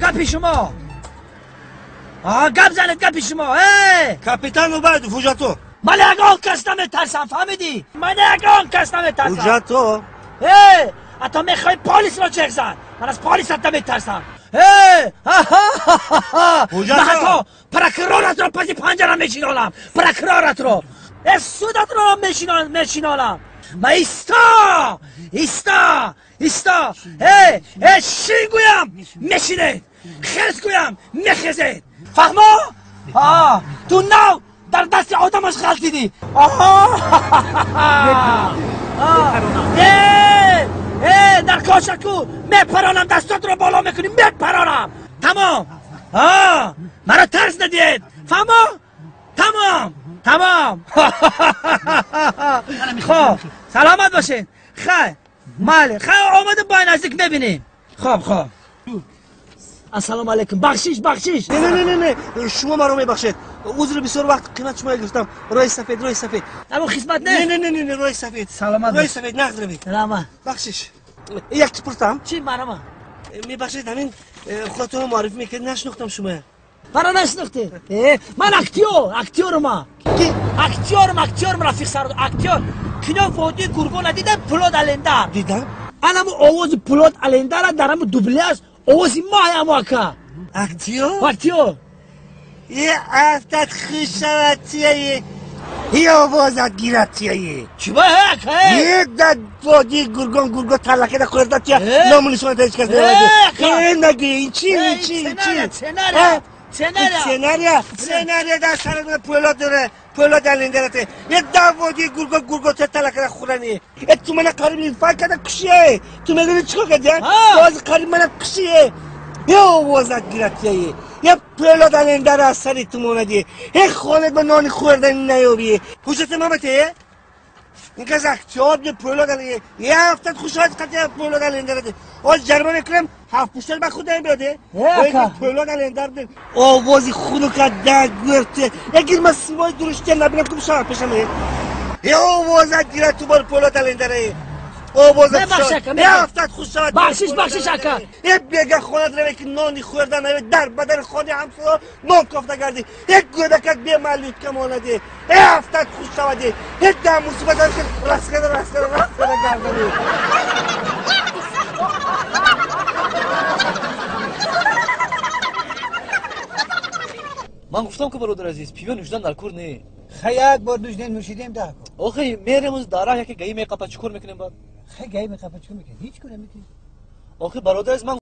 گپی شما گپ زنید گپی شما. کاپیتان اومد حجتو. من یگان کس نمیترسم فهمیدی؟ من یگان کس نمیترسم. حجتو حتی میخوای پلیس را چک زن، من از پلیس حتی میترسم. من حتی پرکرارت را پس پنجره میشینانم، پرکرارت را سودت را میشینانم. من ایستا ایستا ایستا شین گویم میشینید، خرس گویم میخزید. فهما؟ تو نو در دست آدمش غلطیدی. در کاشکو میپرانم، دستات رو بالا میکنی میپرانم. تمام. مرا ترس ندید فهما؟ تمام تمام. خب سلامت باشین. خیر مالی خیر آمده با نزدیک میبینیم. خب خب السلام علیکم. بخشش بخشش. نه نه نه نه شما مرا میبخشید. عذر بسیار وقت قیمت شما گرفتم. رای سفید رای سفید. اما خدمت نه نه نه نه نه رای سفید. سلامت. رای سفید نقد روید. سلامت. بخشش. یک چی پرسم؟ چی مرا؟ میبخشید همین خودتون معرفی میکرد نشناختم شما. مرا نشناختی؟ من اکتیور ما. کی؟ اکتیورم رفیق سر اکتیور. کنار وادی گرگان دیدم پولاد الندر. دیدم؟ انم آواز پولاد الندر در هم دوبله آوازی ما ام آکا. اکتیور؟ اکتیور. یه افتاد خوشوتیه یه آوازت گیرتیه. چی با هک هی؟ یه داد وادی گرگان گرگان تلکه دا خوردت یا نامو نشون هیچ کس نمیده. این نگی این چی این چی این چی؟ سناریا سناریا سناریا در سر پولاد داره پولاد الندرته. یه داد وادی گرگان گرگان تلکه دا خورنی. تو من قریب این فکر کردم کشیه. تو میدونی چیکار کردی؟ باز قریب من کشیه. یه آوازت گیرتیه. یه پولاد الندر از سری تو موندی. یه خانه به نان خوردن نیابی. حجت ما بته؟ این که اختیار به پولاد الندر. یه هفته خوشحال قطعه پولاد الندر ده. آج جرمه میکنم هفت پوشتر به خودم بیاده. پولاد الندر ده. آوازی خونو که ده گرته. اگر من سیمای درشتی نبینم کم شب پیشم. یه آوازت گیرد تو بار پولاد الندره. آوازت یه هفتاد خوش شود. بخشش بخشش اکا. یه بیگه خونت روی که نانی خوردن نوی در بدن خانه همسایه نان کافته کردی. یک گودکت بی ملیت که ماندی. یه هفتاد خوش شودی. یک ده مصیبت هم که رس کرده رس کرده رس کرده گردنی. من گفتم که برادر عزیز پیوه نوشیدن در کور نه. خی یک بار نوشیدیم نوشیدیم ده کن. آخه میریم از دارا یکی گئی میقپا چیکار میکنیم بعد؟ خی گئی میقپا چیکار میکنیم؟ هیچ کار نمیکنیم. آخه برادر از من